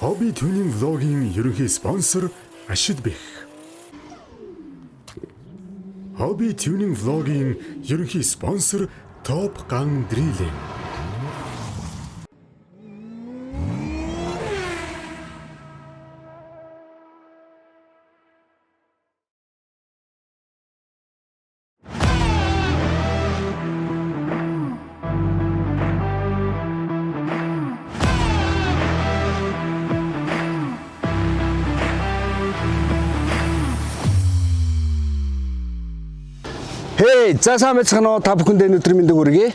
Hobby Tuning Vlog-ийн ерөнхий спонсор Ашид Бэх. Hobby Tuning Vlog-ийн ерөнхий спонсор Top Gun Drilling. Хей, за сайн байцгаана уу? Та бүхэндээ өнөөдөр мэндийг хүргэе.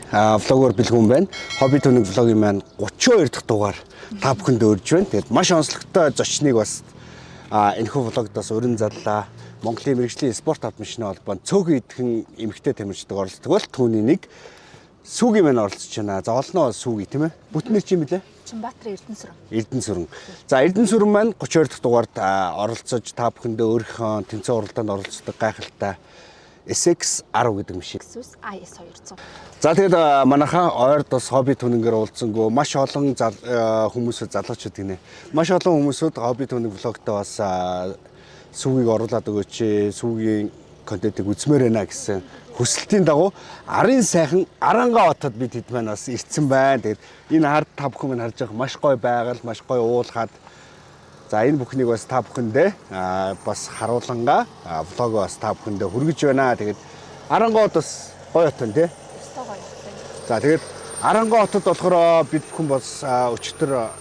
Vlog оор бэлгүүн байна. Hobby Tuning vlog-ийн маань 32 дахь дугаар та бүхэндээ өрж байна. Тэгээд маш онцлогтой зочныг бас энэхүү vlog д бас өрн заллаа. Монголын мэргэжлийн спорт автомашины холбоонд цөөхөн идэхэн эмэгтэй тамирчдаг оролцдог бол түүний нэг Сүгийн маань оролцож байна. За олноо Сүги тийм ээ. Бүтэн нэр чинь билээ? Чинбаатар Эрдэнэсүрэн. Эрдэнэсүрэн. За Эрдэнэсүрэн маань 32 дахь дугаард оролцож та бүхэндээ өөрийнхөө тэмцээн уралдаанд оролцдог гайхалтай SX10 гэдэг машин. Lexus IS 200. За тэгээд манайхаа ойр тус хобби түнэнгээр уулзсангүй маш олон хүмүүсүүд залуучууд гинэ. Маш олон хүмүүсүүд хобби түнэг влогтой бас сүүгийг оруулаад өгөөч, сүүгийн контентыг үзмээр байна гэсэн хүсэлтийн дагуу арын сайхан Аранга хотод бид хэд маань бас ирсэн байна. Тэгээд энэ хард та бүхэн минь харж байгаа маш гоё байгаль, маш гоё уулхад. За энэ бүхнийг бас та бүхэндээ бас харуулангаа влогоо бас та бүхэндээ хүргэж байна. Тэгээд Аранга хот бас гоё хот байна тий. Өстой гоё хоттой. За тэгээд Аранга хотод болохоор бид бүхэн бас өчигдөр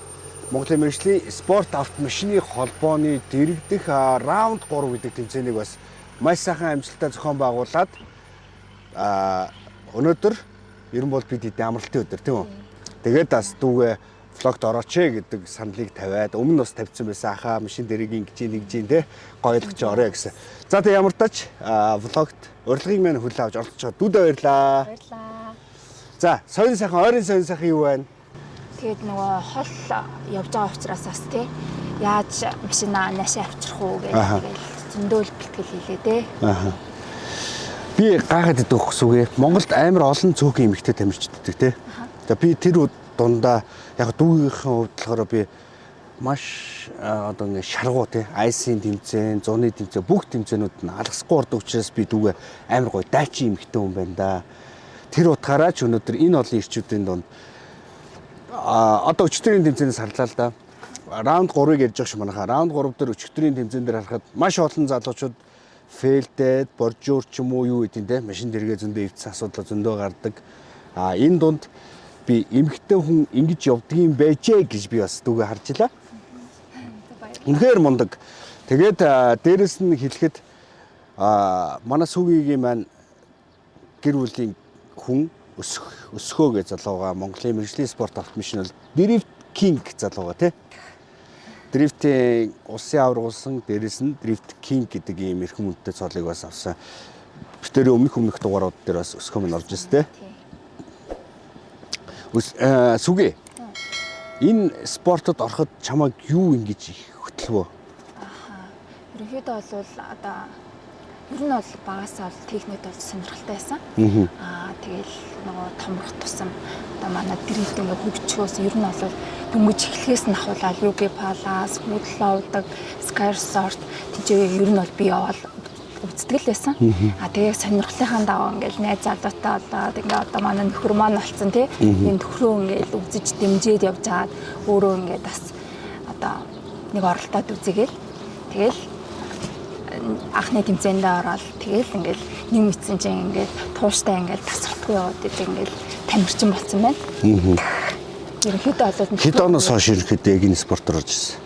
Монголын мэргэжлийн спорт автомашины холбооны дэрэгдэх раунд 3 гэдэг тэмцээнийг бас маш сайхан амжилттай зохион байгуулад өнөөдөр ер нь бол бид хэдийн амралтын өдөр тийм үү. Тэгээд бас дүүгээ влогт орооч ээ гэдэг саналыг тавиад өмнө бас тавьсан байсан ахаа машин дэрэг ингэж ийн нэгж ийн те гоёлгож орё гэсэн. За тэг ямар тач влогт урилгыг маань хүлээн авч оролцож байгаа дүүдээ баярлаа. Баярлаа. За соён сайхан ойрын соён сайхан юу байна? Тэгээд нөгөө хол явж байгаа учраас бас тий яаж машина наашаа авчрах уу гэж тэгэл зөндөөл бэлтгэл хийлээ дээ. Аа. Би гайхаад идэх хөсүгэ. Монголд амар олон цөөхөн эмэгтэй тамирчддаг тий. За би тэр дундаа яг дүүгийнхээ хувьд болохоор би маш одоо ингээ шаргуу тий айсын тэмцээн, зуны тэмцээн бүх тэмцээнүүд нь алгасахгүй ордог учраас би дүүгээ амар гоё дайчин эмэгтэй хүн байна да. Тэр утгаараа ч өнөөдөр энэ олон ирчүүдийн дунд одоо өчтөрийн тэмцээнээс харлаа л да. Раунд 3-ыг ярьж байгаа шүү манайхаа. Раунд 3 дээр өчтөрийн тэмцээн дээр харахад маш олон залуучууд фейлдээд, боржуур ч юм уу юу гэдэг те машин дэргээ зөндөө эвдсэн асуудал зөндөө гардаг. Энэ дунд би эмэгтэй хүн ингэж явдгийн байжээ гэж би бас дүүгээ харж илаа. Үнэхээр мундаг. Тэгээд дээрэс нь хэлэхэд манай сүгийгийн маань гэр бүлийн хүн өсгөө гэж залууга Монголын мэргэжлийн спорт автомашин бол Drift King залууга тий. Дрифтийн улсын аварга улсан дээрэс нь Drift King гэдэг ийм эрхэм хүндтэй цолыг бас авсан. Битэрийн өмнөх дугаарууд дээр бас өсгөө минь орж ирсэн тий. Сүгэ. Энэ спортод ороход чамайг юу ингэж их хөтлөвөө? Ерөнхийдөө бол одоо ер нь бол багасаа бол техникд бол сонирхолтой байсан. Тэгэл нөгөө томрох тусам одоо манай дрифт ингээ хөгжихөөс ер нь бол дөнгөж эхлэхээс нь ахуулаад UG Palace, Woodlow-даг, Sky Resort тийчээ ер нь бол би яваал үздэг л байсан. Тэгээ сонирхлынхаа дагуу ингээл найз залуутай болоод ингээ одоо манай нөхөр маань болцсон тий. Энэ нөхрөө ингээл үзэж дэмжиж явж хагаад өөрөө ингээд бас одоо нэг оролдоод үзээгээл тэгэл анхны тэмцээндээ ороод тэгэл ингээл нэг мэдсэн чинь ингээл тууштай ингээл тасралтгүй яваад идэг ингээл тамирчин болсон байна. Ерөнхийдөө бол Хэд оноос хойш ерөнхийдөө яг энэ спортоор орж ирсэн?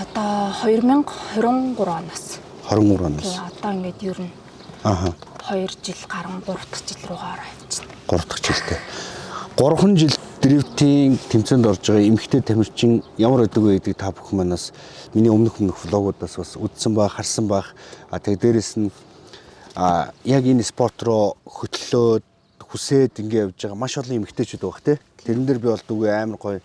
Одоо 2023 оноос. 23 оноос. Тий, одоо ингээд ер нь 2 жил гарan 3 дахь жил рүүгээ ороо явчихна. 3 дахь жилдээ. 3 жил дрифтийн тэмцээнд орж байгаа эмэгтэй тамирчин ямар байдаг вэ гэдгийг та бүхэн манаас миний өмнөх влогуудаас бас үзсэн байх, харсан байх. Тэгээ дээрэс нь яг энэ спорт руу хөтлөөд хүсээд ингэ явж байгаа маш олон эмэгтэйчүүд байх тий. Тэрэн дээр би бол дүүгээ амар гоё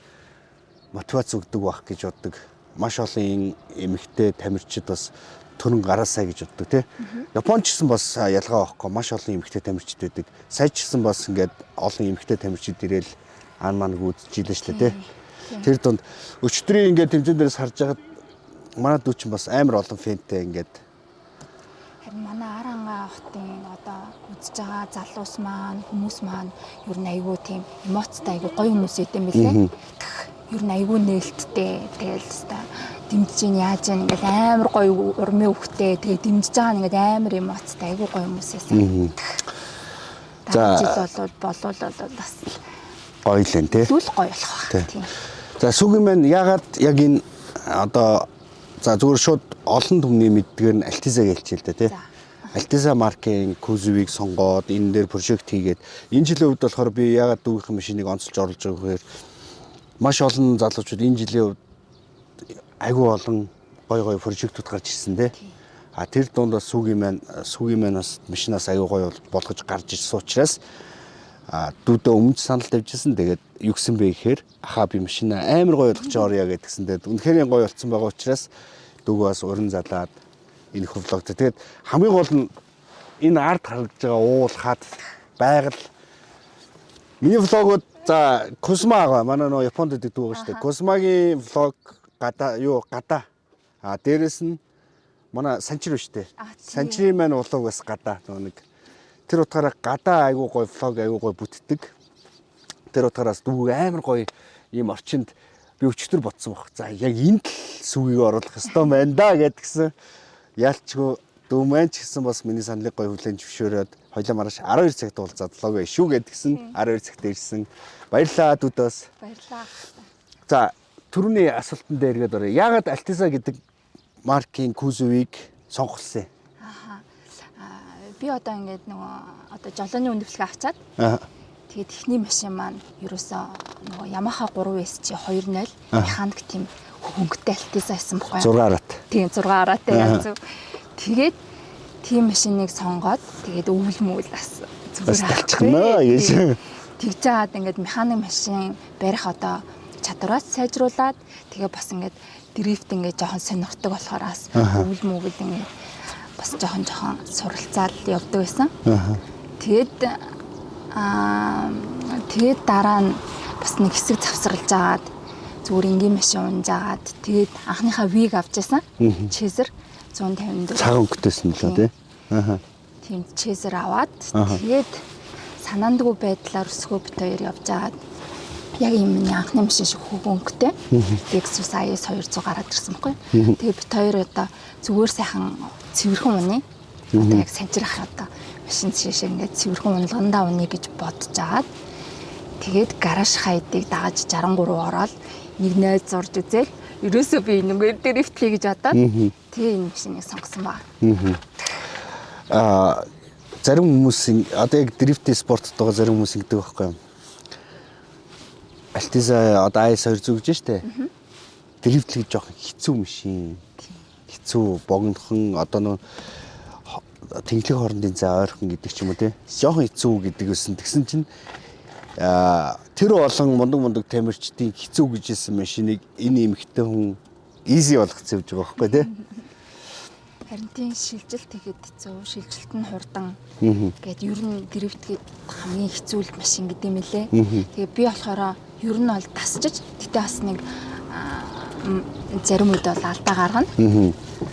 мотивац өгдөг байх гэж боддог. Маш олон эмэгтэй тамирчид бас төрөн гараасаа гэж боддог тий. Японч гэсэн бас ялгаа байхгүй маш олон эмэгтэй тамирчид байдаг. Сая ч гэсэн бас ингээд олон эмэгтэй тамирчид ирээл ан ман гүйцэж илээ шлээ тий. Тэр дунд өчтөрийн ингээд тэмцээн дээрээс харж байхад манай дүү чинь бас амар олон фэнтэй ингээд. Харин манай Аранга хотын одоо үзэж байгаа залуус маань, хүмүүс маань ер нь айгүй тийм эмоцтой, айгүй гоё хүмүүс идэм билээ. Ер нь айгүй нээлттэй. Тэгэл хэвээр дэмжиж гин яаж гин ингээл амар гоё урмын үхтэй. Тэгээ дэмжиж байгаа нь ингээд амар эмоцтой, айгүй гоё хүмүүс байсан. За жил болвол бас гоё л энэ тий. Зүйл гоё болох байх. Тийм. За сүгийн маань ягаад яг энэ одоо за зүгээр шууд олон түмний мэддгээр нь Altezza гэлчээ л дээ тий. Altezza маркийн кузовыг сонгоод энэ дээр прожект хийгээд энэ жилийн хувьд болохоор би ягаад дүүгийнхэн машиныг онцолж оруулж байгаа гэхээр маш олон залуучууд энэ жилийн хувьд айгүй олон гоё гоё прожектууд гарч ирсэн тий. А тэр дунд бас сүгийн маань бас машинаас айгүй гоё болгож гарч ирсэн учраас дүүдээ өмнө санал тавьжсэн. Тэгээд юу гэсэн бэ гэхээр ахаа би машина амар гоё болгож орё гэдгсэн. Тэгээд үнэхээр гоё болсон байгаа учраас дүүгөө бас уран залаад энэ vlog. Тэгээд хамгийн гол нь энэ ард харагдж байгаа уул хад байгаль. Миний vlog ууд за Косма байгаа. Манай нөө Японд байдаг дүү байгаа шүү дээ. Космагийн vlog гадаа юу гадаа. А дээрэс нь манай Санчир шүү дээ. Санчирын маань vlog бас гадаа нөгөө нэг тэр утгаараа гадаа айгүй гоё vlog айгүй гоё бүтдэг. Тэр утгаараас дүүг амар гоё ийм орчинд би өчтөр бодсон баг. За яг энд л сүгийг оруулах ёстой байна да гэдгсэн. Ялчгүй дүү маань ч гэсэн бас миний саналыг гоё хүлээн зөвшөөрөөд хоёлаа маргааш 12 цагт уулзаад vlog ээ шүү гэдгсэн. 12 цагт ирсэн. Баярлалаа дүүдөөс. Баярлалаа. За түрүүний асуултан дээр эргээд оръё. Яагаад Altezza гэдэг маркийн кузовыг сонгосон юм? Би одоо ингээд нөгөө одоо жолооны үндэвлэгээ авчаад тэгээд эхний машин маань ерөөсөө нөгөө Yamaha 3SG 2.0 механик тийм хөнгөтэй Altezza байсан байхгүй юу? 6 араат. Тийм 6 араатай яг зөв. Тэгээд тийм машиныг сонгоод тэгээд өвөл мөвөл бас зүгээр талчихна гэж. Тэгж жаад ингээд механик машин барих одоо чадвараас сайжруулад тэгээ бас ингээд дрифт ингээд жоохон сонирхдаг болохоор бас өвөл мөвөл ингээд бас жоохон суралцаал явдаг байсан. Тэгээд тэгээд дараа нь бас нэг хэсэг завсарлаж агаад зүгээр энгийн машин унжаагаад тэгээд анхныхаа виг авч байсан. Chaser 154. Цагаан өнгөтэйсэн лөө тий. Тийм Chaser аваад тэгээд санаандгүй байдлаар өсгөө бит хоёр явж агаад яг юм миний анхны машин шиг хөвгөн өнгөтэй Lexus IS 200 гараад ирсэн байхгүй. Тэгээ бит хоёр одоо зүгээр сайхан цэвэрхэн уны. Одоо яг санчрах одоо машин шишээ ингээд цэвэрхэн уналгандаа уны гэж бодож агаад тэгээд гараж хайдыг дагаж 63 ороод нэг 0 зурж үзэл ерөөсөө би энэгээр дрифтлээ гэж бодоод тэгээ энэ машиныг сонгосон ба. Зарим хүмүүс одоо яг дрифт спортод байгаа зарим хүмүүс ингэдэг байхгүй юу? Altezza одоо IS 200 гэж штэ. Дрифтлэх жоохон хэцүү машин. Хэцүү богинохон одоо нөө тэнхлэг хоорондын зай ойрхон гэдэг ч юм уу те. Жоохон хэцүү гэдэг байсан. Тэгсэн чинь тэр олон мундаг тамирчдын хэцүү гэж хэлсэн машиныг энэ эмэгтэй хүн easy болгоцсон явж байгаа байхгүй те. Харин тийм шилжилт хийхэд хэцүү, шилжилт нь хурдан. Ингээд ер нь дрифт гээд хамгийн хэцүү л машин гэдэг юм лээ. Тэгээ би болохоор ер нь бол тасчиж гэтээ бас нэг зарим үед бол алдаа гаргана.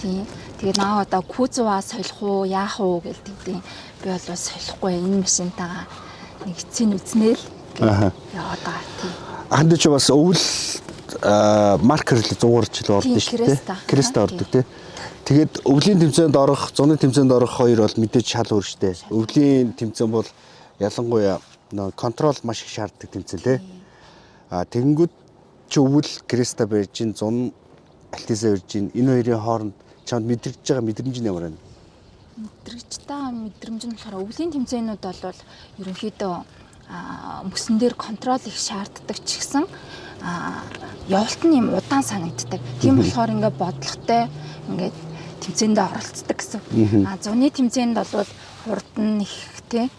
Тийм. Тэгээ наа одоо кузова солих уу, яах уу гэл тэгдэв. Би бол солихгүй энэ машинтайгаа нэг эцсийн үзнэ л гэж яваад байгаа. Тийм. Аханд чи бас өвөл маркер л 100 жил ордон шүү дээ. Креста ордог тий. Тэгээд өвлийн тэмцээнд орох, зуны тэмцээнд орох хоёр бол мэдээж шал өөр шүү дээ. Өвлийн тэмцээн бол ялангуяа нөө контрол маш их шаарддаг тэмцээн тий. А тэгэнгүүт чи өвөл Креста барьж ин зун Altezza барьж ин энэ хоёрын хооронд чамд мэдрэгдэж байгаа мэдрэмж нь ямар байна? Мэдрэгдэж байгаа мэдрэмж нь болохоор өвлийн тэмцээнүүд бол ерөнхийдөө мөсөн дээр контрол их шаарддаг ч гэсэн явалт нь юм удаан санагддаг. Тийм болохоор ингээд бодлоготой ингээд тэмцээндээ оролцдог гэсэн. А зуны тэмцээнд бол хурд нь их тий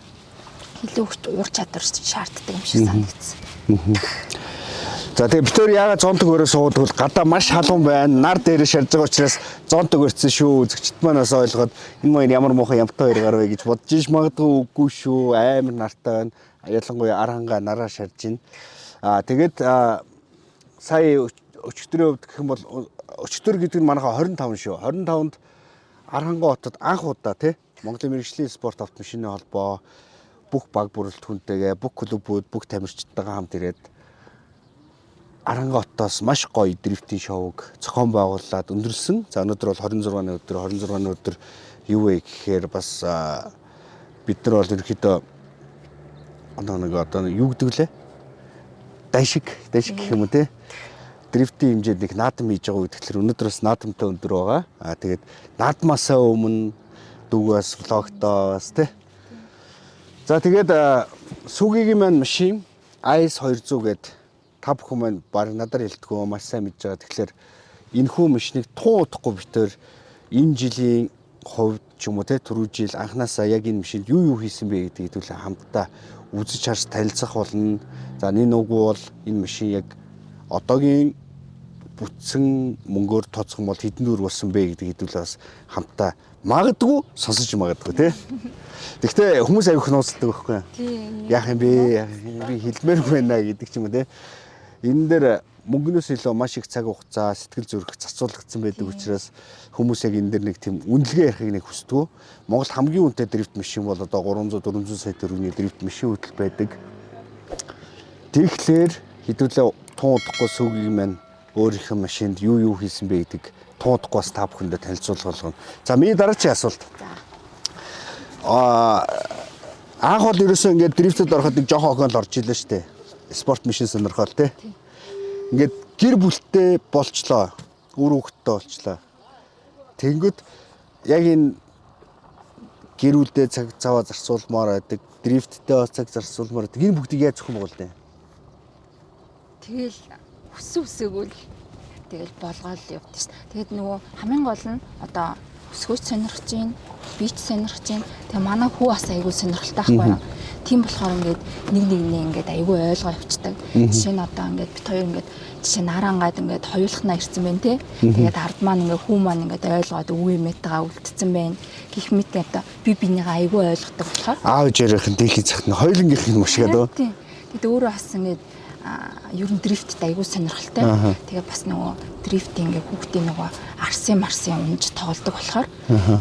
илүү ур чадвар шаарддаг юм шиг санагдсан. За тэгээ бид хоёр яагаад зонтог өрөө суудаг бол гадаа маш халуун байна. Нар дээр шарж байгаа учраас зонтог өрцөн шүү. Үзэгчд маань бас ойлгоод энэ маяг ямар муухай ямтай хоёр гар вэ гэж бодож иш магадгүй үгүй шүү. Амар нартай байна. Ялангуяа ар хангаа нараа шарж байна. Аа тэгээд Сая өчигдрийн хувьд гэх юм бол өчигдөр гэдэг нь манайхаа 25 шүү. 25-нд Архангай хотод анх удаа тий Монголын мэргэжлийн спорт автомашины холбоо бүх баг бүрэлдэхүүнтэйгээ, бүх клубүүд, бүх тамирчдтайгаа хамт ирээд Архангай хотоос маш гоё дрифтийн шоуг зохион байгуулад өндөрлсөн. За, өнөөдөр бол 26-ны өдөр, 26-ны өдөр юу вэ гэхээр бас бид нар бол ерөнхийдөө одоо нэг одоо юу гэдэг лээ? Дашиг, дашиг гэх юм уу те? Дрифтийн хэмжээнд нэг наадам хийж байгаа үед, тэгэхээр өнөөдөр бас наадамтай өндөр байгаа. Аа, тэгээд наадмаасаа өмнө дүүгээс vlog тоо бас те. За, тэгээд Сүгигийн маань машин IS 200 гээд та бүхэн маань баг надаар хэлдэггүй, маш сайн мэдж байгаа. Тэгэхээр энэхүү машиныг тун удахгүй битээр энэ жилийн хувьд ч юм уу те, түрүү жил анханасаа яг энэ машинд юу юу хийсэн бэ гэдгийг хэдүүлээ хамтдаа үзэж харж танилцах болно. За, нэг нүгүү бол энэ машин яг одоогийн бүтсэн мөнгөөр тооцох юм бол хэдэн төгрөг болсон бэ гэдгийг хэдүүлээ бас хамтдаа магадгүй сонсож магадгүй те. Гэхдээ хүмүүс аяг их нууцладаг байхгүй юу? Тийм. Яах юм бэ? Яах юм би хэлмээргүй байна гэдэг ч юм уу те. Энэ дээр мөнгнөөс илүү маш их цаг хугацаа, сэтгэл зүрх зарцуулагдсан байдаг учраас хүмүүс яг энэ дээр нэг тийм үнэлгээ ярихыг нэг хүсдэг. Монгол хамгийн үнэтэй дрифт машин бол одоо 300 400 сая төгрөгийн дрифт машин хөтөл байдаг. Тэгэхээр хэдүүлээ тун удахгүй Сүгийн маань өөрийнх нь машинд юу юу хийсэн бэ гэдэг тун удахгүй бас та бүхэндээ танилцуулга болгоно. За, миний дараагийн асуулт. За. Аа, анх бол ерөөсөө ингээд дрифтэд ороход нэг жоохон охин л орж илээ штэ. Спорт машин сонирхол те. Ингээд гэр бүлтэй болчлоо. Үр хөвгттэй болчлоо. Тэнгүүд яг энэ гэр бүлдээ цаг цаваа зарцуулмаар байдаг, дрифттэй бас цаг зарцуулмаар байдаг. Энэ бүгдийг яаж зохион байгуулдаг вэ? Тэгэл хүссэн үсээгүй л тэгэл болгоол явдсан шүү дээ. Тэгээд нөгөө хамгийн гол нь одоо өсгөөч сонирхож гин, би ч сонирхож гин. Тэгээ манай хүү бас айгүй сонирхолтой байхгүй юу? Тийм болохоор ингээд нэг нэгнээ ингээд айгүй ойлгоо явцдаг. Жишээ нь одоо ингээд бит хоёр ингээд жишээ нь нарангаад ингээд хоёулахнаа ирсэн байна те. Тэгээд ард маань ингээд хүү маань ингээд ойлгоод өвөө эмээтэйгээ үлдсэн байна. Гэх мэт одоо би бинийгаа айгүй ойлгодог болохоор Аав ээжээрийнх нь дийлхий цагт нь хоёулангийнх нь мушгаад өө. Тийм. Тэгэд өөрөө бас ингээд ер нь дрифтд айгүй сонирхолтой. Тэгээ бас нөгөө дрифт ингээ хүүхдийн нөгөө арсын марсын унж тоглодог болохоор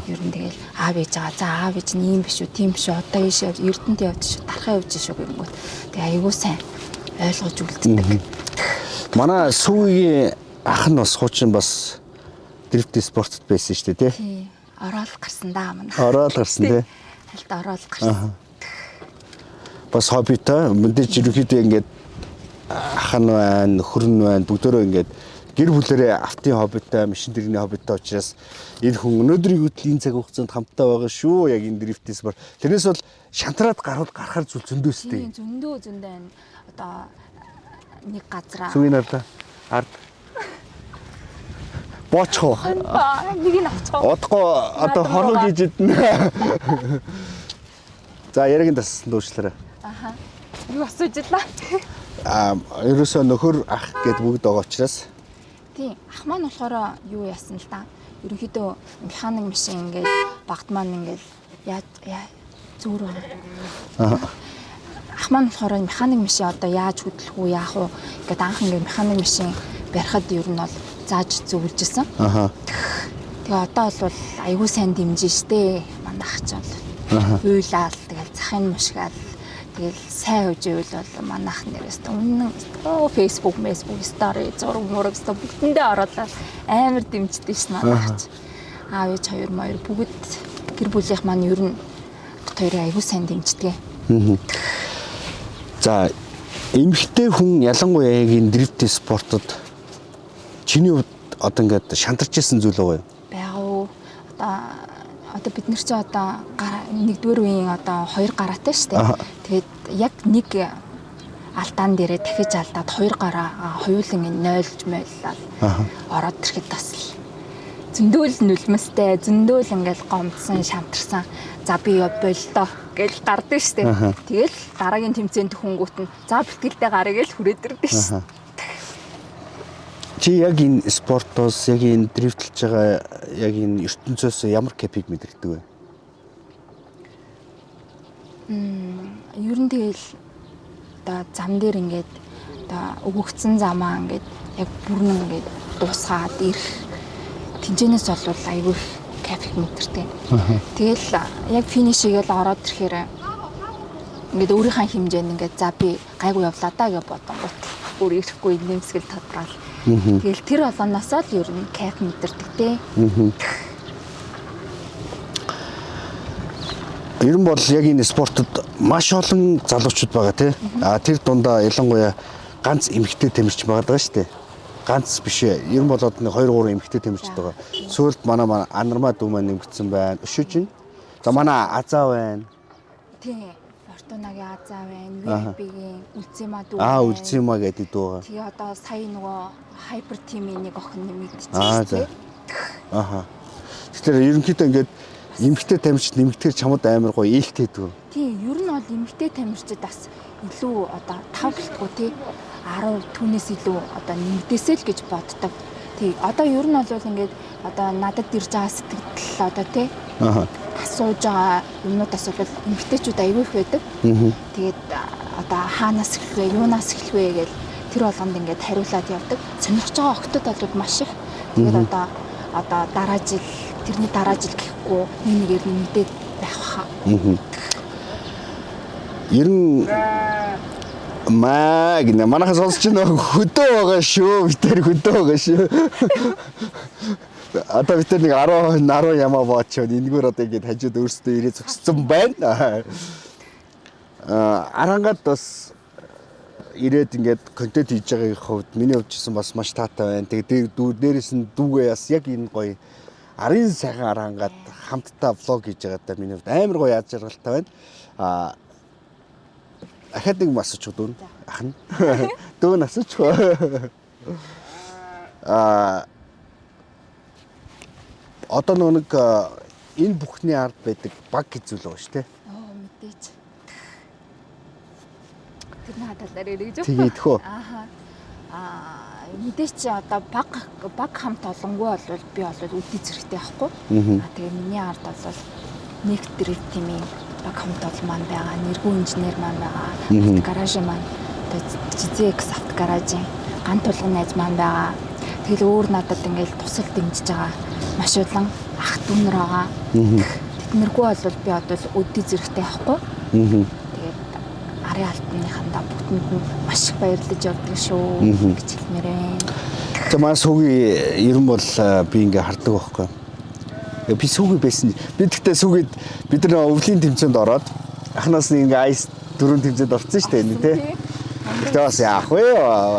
ер нь тэгэл аав ээж байгаа. За, аав ээж нь ийм биш үү, тийм биш үү. Одоо ийш явж, Эрдэнэт явж шүү, дархаа явж шүү гэнгүүт. Тэгээ айгүй сайн ойлгож үлддэг. Манай Сүгийн ах нь бас хуучин бас дрифт спортод байсан шүү дээ, тий? Тийм. Ороод гарсан да манай. Ороод гарсан тий. Хальт ороод гарсан. Бас хоббитой. Мэдээж ерөнхийдөө ингээд ах нь байна, нөхөр нь байна, бүгдөө ингээд гэр бүлэрээ автын хоббитой, машин тэрэгний хоббитой учраас энэ хүн өнөөдрийн хөтлийн цаг хугацаанд хамтдаа байгаа шүү. Яг энэ дрифтээс бар. Тэрнээс бол шантраад гарвал гарахар зүйл зөндөөстэй. Тийм, зөндөө зөндөө байна. Одоо нэг газараа Сүгийн ардаа. Ард. Боочих уу? Нэг нь авчих уу? Удахгүй одоо Наадам хоргог руугаа. хийж идэнэ. За, яригийн тассан дуушлаарай. Аха. Юу асууж илаа? Аа, ерөөсөө нөхөр, ах гэд бүгд байгаа учраас Тийм. Ах маань болохоор юу яасан л да. Ерөнхийдөө механик машин ингээд багт маань ингээд яаж яа зүгээр үү. Ах маань болохоор механик машин одоо яаж хөдлөх үү, яах уу ингээд анх ингээд механик машин барихад ер нь бол зааж зөвлөж исэн. Тэгээ одоо бол айгүй сайн дэмжин штэ. Манай ах ч бол уйлаал тэгэл захын мушгаал тэгэл сайн хөвж ивэл бол манай ах нэрээс үнэн өө Facebook, Facebook story, зураг мураг өстө бүгдэндээ ороод амар дэмждэг ш манай ах ч. Аав ээж хоёр моёр бүгд гэр бүлийнх маань ер нь бит хоёрыг айгүй сайн дэмждэг. За, эмэгтэй хүн ялангуяа яг энэ дрифт спортод чиний хувьд одоо ингээд шантарч исэн зүйл байгаа юу? Байгаа уу? Одоо бид нар чи одоо нэгдүгээр үеийн одоо хоёр гараатай шүү дээ. Тэгээд яг нэг алдаан дээрээ дахиж алдаад хоёр гараа хоёулан ингэ нойлж мойллаад ороод ирэхэд бас л зөндөөл нулимстай, зөндөөл ингээл гомдсон, шантарсан. За, би боллоо гэж гардаг шүү дээ. Тэгэл дараагийн тэмцээнд төхөнгүүт нь за бэлтгэлдээ гарыг л хүрээд ирдэг шүү. Чи яг энэ спортоос, яг энэ дрифтлж байгаа яг энэ ертөнцөөс ямар кайфыг мэдэрдэг вэ? Ер нь тэгэл одоо зам дээр ингээд одоо өгөгдсөн замаа ингээд Яг бүрэн ингээд дуусгаад ирэх тэнцэнээс бол айгүй их кайф их мэдэрдэг. Тэгэл яг финиш хийгээл ороод ирэхээр ингээд өөрийнхөө хэмжээнд ингээд за би гайгүй явлаа даа гэж бодонгууд бүр ирэхгүй нэмсгэл тодраал. Тэгэл тэр болгоноосоо л ер нь кайф мэдэрдэг те. Ер нь бол яг энэ спортод маш олон залуучууд байгаа тий. А тэр дундаа ялангуяа ганц эмэгтэй тамирчин байгаа даа шүү дээ. Ганц биш ээ. Ер нь бол одоо нэг 2 3 эмэгтэй тамирчид байгаа. Сүүлд манай Анармаа дүү маань нэмэгдсэн байна. Өшөөж нь. За манай Азаа байна. Тий. Фортунагийн Азаа байна, VIP-гийн Үлзима дүү. Аа, Үлзима гэдэг дүү байгаа. Тэгээ одоо сая нөгөө Hyper Team-ийн нэг охин нэмэгдчихсэн тий. Аха. Тэгэхээр ерөнхийдөө ингээд эмэгтэй тамирчид нэмэгдэхээр чамд амар гоё ээлтэй дүү. Тий, ер нь бол эмэгтэй тамирчид бас илүү одоо 5 гэлтгүй тий 10 түүнээс илүү одоо нэмэгдээсэй л гэж боддог. Тий, одоо ер нь бол ингээд одоо надад ирж байгаа сэтгэл одоо тий асууж байгаа юмнуудаас бол эмэгтэйчүүд аягүй их байдаг. Тэгээд одоо хаанаас эхлэх вэ, юунаас эхлэх вэ гэж тэр болгонд ингээд хариулаад явдаг. Сонирхож байгаа охтууд бол маш их. Тэгээд одоо дараа жил, тэрний дараа жил гэхгүй нэг нэгээр нэмэгдээд байх хаа. Ер нь маа гинэ манайхан сонсч байна хөдөө байгаа шүү. Бид тэр хөдөө байгаа шүү. Одоо бид тэр нэг 10 10 ямаа боочоо энэгээр одоо ингээд хажууд өөрсдөө ирээ зогссон байна. Арангаад бас ирээд ингээд контент хийж байгаагийн хувьд миний хувьд ч гэсэн бас маш таатай байна. Тэгээд дээрээс нь дүүгээ бас яг энэ гоё арын сайхан арангаад хамтдаа влог хийж байгаадаа миний хувьд амар гоё аз жаргалтай байна. Аа ахаад нэг асуучих дүүн. Ах нь. Дүүн асуучих. Аа одоо нэг энэ бүхний ард байдаг баг гэж зүйл байгаа шүү дээ. Оо мэдээч. Тэрний талаар ярих гэж. Тэгээд хөө. Ааха. Аа мэдээч одоо баг хамт олонгүй бол би бол үдий зэрэгтэй байхгүй. Аа тэгээ миний ард бол нэг drift team-ийн баг хамт олон маань байгаа, нэргүй инженер маань байгаа, гараж маань одоо GZX авто гаражийн ган тулгын найз маань байгаа. Тэгэл өөр надад ингээл тусал дэмжиж байгаа маш олон ах дүүнэр байгаа. Тэднэргүй бол би одоо өдий зэрэгтэй байхгүй. Тэгээд арын алтныхандаа бүгдэнд нь маш их баярлаж явдаг шүү гэж хэлмээр байна. За манай сүгийн ер нь бол би ингээ хардаг байхгүй. Би сүгүй байсан. Би тэгтээ сүгээд бид нар өвлийн тэмцээнд ороод ахнаас нэг ингээ айс дөрөв тэмцээнд орсон шүү дээ энэ тий. Тэгтээ бас яах вэ?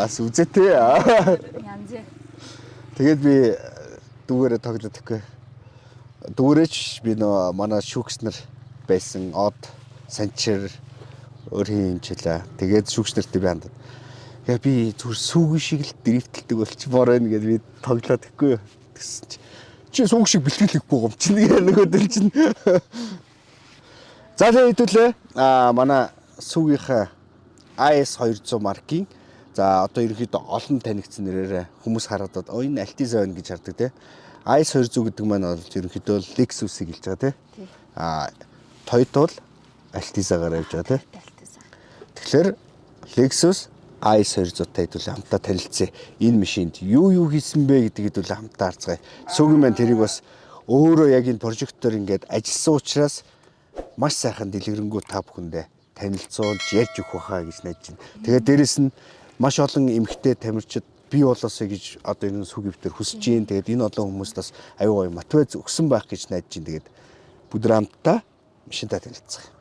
Бас үзээтэй. Янз. Тэгээд би дүүгээрээ тоглоод ихгүй. Дүүгээрээч би нөө манай шүүгч нар байсан од санчир өөрхийн хэмжээлээ. Тэгээд шүүгч нартай би хандаад. Яг би зүгээр сүүгэн шиг л дрифтэлдэг болчихмоор байна гэдээ би тоглоод ихгүй. Тэгсэн чи чи сүүг шиг бэлтгэл хийхгүй юм чинь нөгөөдөл чинь. За тэгээ хэдүүлээ. Аа манай сүүгийнхаа IS 200 маркийн за одоо ерөнхийдөө олон танигдсан нэрээр хүмүүс хараад оо энэ Altis байна гэж хардаг тий. IS 200 гэдэг маань бол ерөнхийдөө Lexus-ыг хэлж байгаа тий. Аа Toyota бол Altis-аар явж байгаа тий. Тэгэхээр Lexus IS 200-тай хэдүүлээ хамтдаа танилцъя. Энэ машинд юу хийсэн бэ гэдгийг хэдүүлээ хамтдаа харцгаая. Сүүгийн маань тэрийг бас өөрөө яг энэ прожектор ингээд ажилласан учраас маш сайхан дэлгэрэнгүй та бүхэндээ танилцуулж ярьж өгөх байхаа гэж найдаж байна. Тэгээд дээрэс нь маш олон эмэгтэй тамирчид бий болоосэй гэж одоо энэ сүг өвтөр хүсэж байна. Тэгээд энэ олон хүмүүст бас аюу гоё мотивац өгсөн байх гэж найдаж байна. Тэгээд бүгд хамтдаа машинтаа танилцгаая.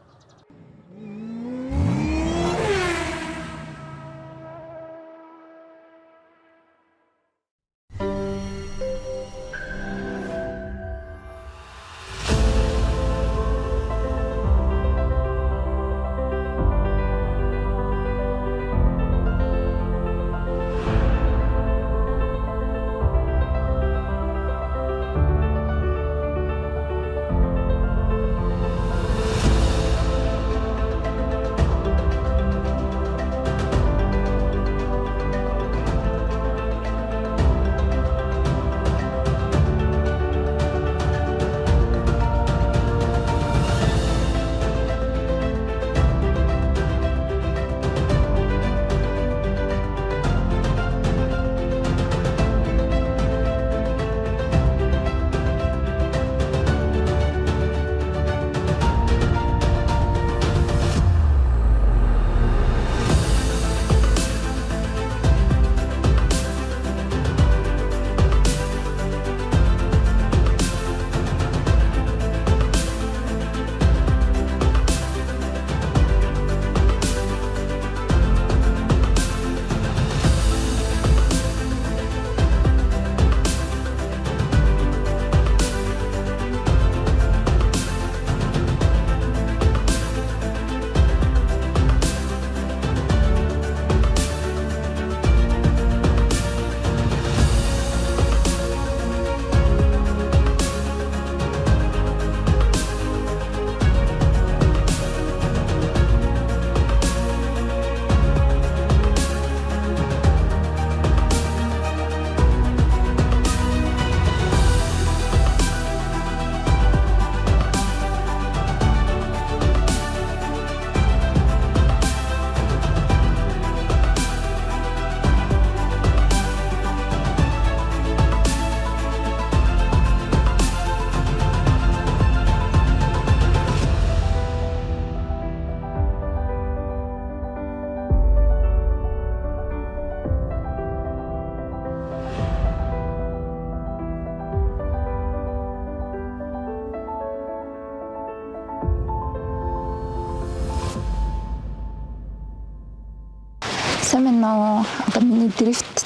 Сайн байна уу? Одоо миний drift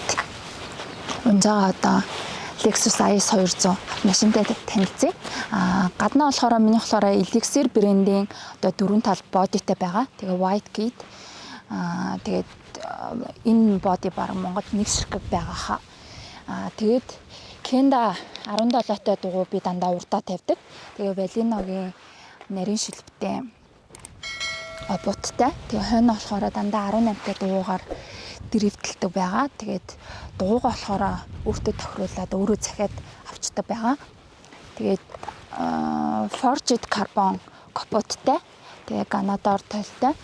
унжаага одоо Lexus IS 200 машинтай танилцъя. Гаднаа болохоор миний болохоор Elixir брендийн одоо дөрвөн тал body тай байгаа. Тэгээ white kit. Тэгээд энэ body баг Монголд нэг ширхэг байгаа хаа. Тэгээд Kenda 17-тай дугуй би дандаа урдаа тавьдаг. Тэгээ Valino-гийн нарийн шилбтэй обуудтай. Тэгээ хойно болохоор дандаа 18-тай дугуйгаар drift элдэг байгаа. Тэгээд дугуйгаа болохоор өөртөө тохируулаад өөрөө захиад авчдаг байгаа. Тэгээд forged carbon капоттай. Тэгээ Ganador тойлтой.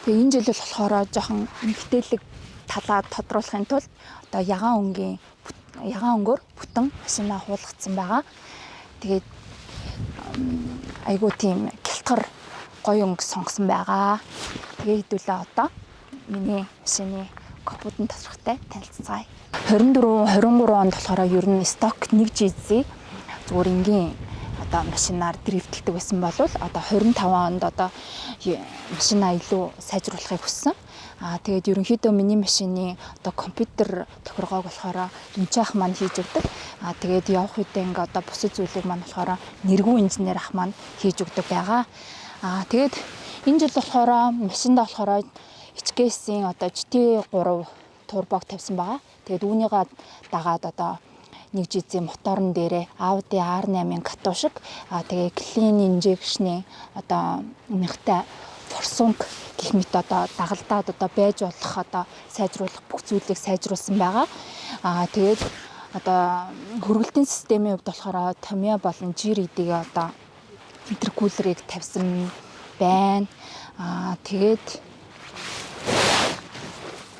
Тэгээ энэ жил болохоор жоохон эмгтээлэг талаа тодруулахын тулд одоо ягаан өнгөөр бүтэн машинаа хуулгацсан байгаа. Тэгээд айгуу тийм гялтгар гоё өнгө сонгосон байгаа. Тэгээ хэдүүлээ одоо миний машины капотын тодорхойтой танилцацгаая. 24 23 онд болохоор ер нь stock 1 GZ зүгээр энгийн одоо машинаар drift элдэг байсан бол одоо 25 онд одоо машинаа илүү сайжруулахыг хүссэн. Тэгээд ерөнхийдөө миний машины одоо компьютер тохиргоог болохоор Ринчах маань хийж өгдөг. Тэгээд явах үедээ ингээ одоо бусад зүйлийг маань болохоор нэргүү инженер ах маань хийж өгдөг байгаа. Тэгээд энэ жил болохоор машиндаа болохоор HKS-ийн одоо GT3 турбог тавьсан байгаа. Тэгээд үүнийгээ дагаад одоо нэг GZ моторн дээрээ Audi R8-ын катуу шиг тэгээ clean injection-ы одоо нягтай форсунк гэх мэт одоо дагалдаад одоо байж болох одоо сайжруулах бүх зүйлийг сайжруулсан байгаа. Тэгээд одоо хөргөлтийн системийн хувьд болохоор Tamiya болон GRD-ийн одоо intercooler ыг тавьсан байна. Тэгээд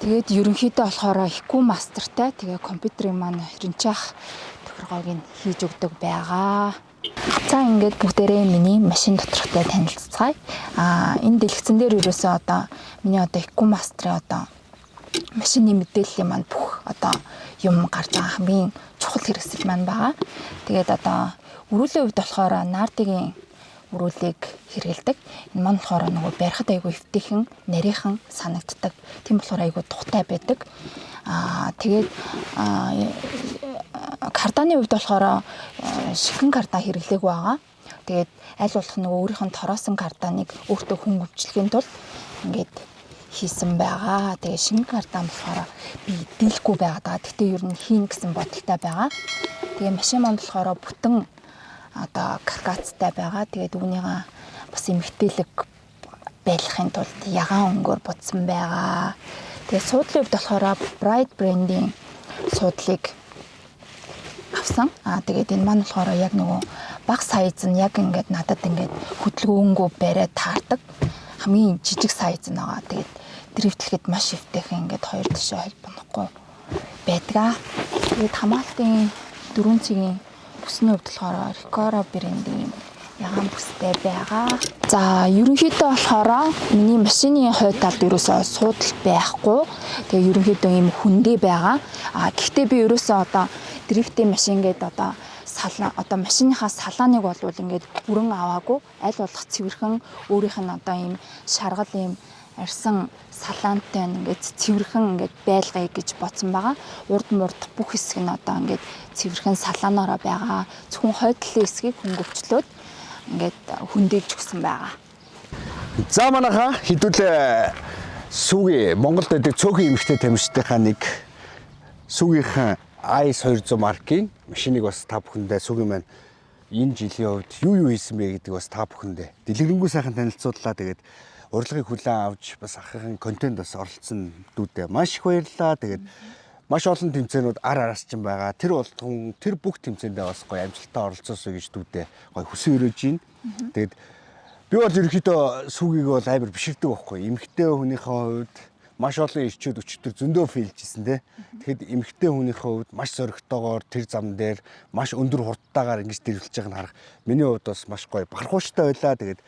ерөнхийдөө болохоор EcuMaster тай, тэгээ компьютерийн маань Ринчах тохиргоог нь хийж өгдөг байгаа. За, ингээд бүгдээрээ миний машин доторхтой танилцацгаая. Энэ дэлгэцэн дээр ерөөсөө одоо миний одоо EcuMaster ын одоо машины мэдээллийн маань бүх одоо юм гарч байгаа, хамгийн чухал хэрэгсэл маань байгаа. Тэгээд одоо өрүүлийн хувьд болохоор Nardi-гийн өрүүлийг хэрэглэдэг. Энэ маань болохоор нөгөө барихад айгүй эвтэйхэн, нарийнхан санагддаг. Тийм болохоор айгүй тухтай байдаг. Тэгээд кардааны хувьд болохоор шинэхэн кардан хэрэглээгүй байгаа. Тэгээд аль болох нөгөө өөрийнх нь тороосон карданыг өөртөө хөнгөвчлөхийн тулд ингээд хийсэн байгаа. Тэгээ шинэ кардан болохоор би дийлэхгүй байгаа даа. Гэхдээ ер нь хийн гэсэн бодолтой байгаа. Тэгээ машин маань болохоор бүтэн одоо каркастай байгаа. Тэгээд үүнийгээ бас эмгтээлэг байлгахын тулд ягаан өнгөөр будсан байгаа. Тэгээ суудлын хувьд болохоор Bright брендийн суудлыг авсан. Тэгээд энэ маань болохоор яг нөгөө бага size нь яг ингээд надад ингээд хөдөлгөөнгөө бариад таардаг. Хамгийн жижиг size нь байгаа. Тэгээд drift лэхэд маш эвтэйхэн ингээд хоёр тишээ холбонохгүй байдгаа. Тэгээд хамгаалтын дөрвөн цэгийн бүсний хувьд болохоор Recaro брендийн ягаан бүстэй байгаа. За, ерөнхийдөө болохоор миний машины хойд талд ерөөсөө суудал байхгүй. Тэгээ ерөнхийдөө ийм хүндээ байгаа. Гэхдээ би ерөөсөө одоо drift ийн машин гэдэг одоо салон, одоо машиныхаа салоныг болвол ингээд бүрэн аваагүй, аль болох цэвэрхэн, өөрийнх нь одоо ийм шаргал, ийм арьсан салонтой ингээд цэвэрхэн ингээд байлгая гэж бодсон байгаа. Урд мурд бүх хэсэг нь одоо ингээд цэвэрхэн салоноороо байгаа. Зөвхөн хойд талын хэсгийг хөнгөвчлөөд ингээд хөндөлж өгсөн байгаа. За, манайхаа хэдүүлээ Сүги Монголд байдаг цөөхөн эмэгтэй тамирчдынхаа нэг Сүгийнхэн IS 200 маркийн машиныг бас та бүхэндээ Сүгийн маань энэ жилийн хувьд юу юу хийсэн бэ гэдэг бас та бүхэндээ дэлгэрэнгүй сайхан танилцууллаа. Тэгээд урилгыг хүлээн авч бас ахын контент бас оролцсон дүүдээ маш их баярлалаа. Тэгээд маш олон тэмцээнүүд ар араас чинь байгаа. Тэр болгон тэр бүх тэмцээндээ бас гоё амжилттай оролцоосой гэж дүүдээ гоё хүсэн өрөөж байна. Тэгээд би бол ерөнхийдөө Сүгийг бол амар биширдэг байхгүй. Эмэгтэй хүнийхээ хувьд маш олон эрчүүд өчигдөр зөндөө fail жсэн те. Тэгэхэд эмэгтэй хүнийхээ хувьд маш зоригтойгоор тэр зам дээр маш өндөр хурдтайгаар ингэж drift лэж байгааг нь харах миний хувьд бас маш гоё бахархууштай байлаа. Тэгээд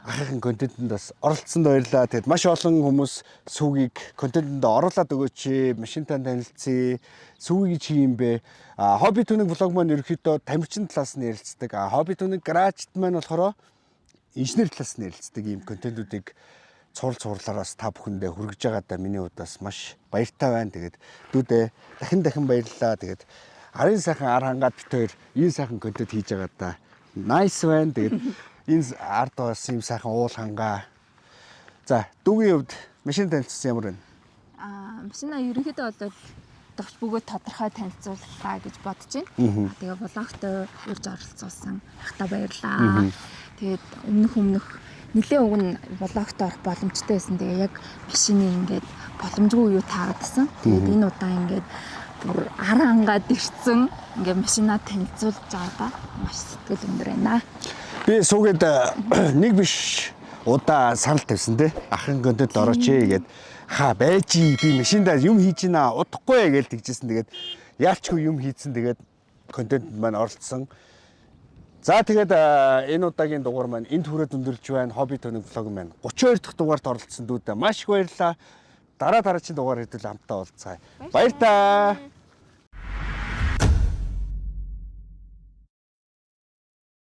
ахын контентэнд бас оролцсонд баярлалаа. Тэгээд маш олон хүмүүс Сүгийг контентэнд оруулаад өгөөч, машинтай танилцъя. Сүгийг чи юм бэ? Hobby Tuning vlog маань ерөнхийдөө тамирчин талаас нь ярилцдаг. Hobby Tuning гаражт маань болохоор инженер талаас нь ярилцдаг ийм контентуудыг цуврал цувралаараас та бүхэндээ хүргэж байгаадаа миний хувьд бас маш баяртай байна. Тэгээд дүүдээ дахин дахин баярлалаа. Тэгээд арын сайхан ар хангаад бит хоёр ийм сайхан контент хийж байгаадаа nice байна. Тэгээд энэ ард бас ийм сайхан уул хангаа. За, дүүгийн хувьд машин танилцсан ямар байна? Машина ерөнхийдөө бол товч бөгөөд тодорхой танилцууллаа гэж бодож байна. Тэгээ vlog той урьж оролцуулсан ахта баярлаа. Тэгээд өмнөх нэлээ уг нь vlog той орох боломжтой байсан. Тэгээ яг машины ингээд боломжгүй юу таарагдсан. Тэгээд энэ удаа ингээд бүр ар хангаад ирсэн. Ингээд машинаа танилцуулж байгаадаа маш сэтгэл өндөр байна. Би суугээд нэг биш удаа санал тавьсан те. Ахын контент орооч ээ гэд. Ха байж би машиндаа юм хийж гинэ удахгүй гэж тэгжсэн. Тэгээд яалчгүй юм хийцэн, тэгээд контент маань оролцсон. За, тэгээд энэ удаагийн дугаар маань энд хүрээд өндөрлж байна. Хобби тоног vlog маань 32 дахь дугаарт оролцсон дүүдээ маш их баярлалаа. Дараа дараагийн дугаар хэдүүл хамтдаа уулзцаая. Баяртай.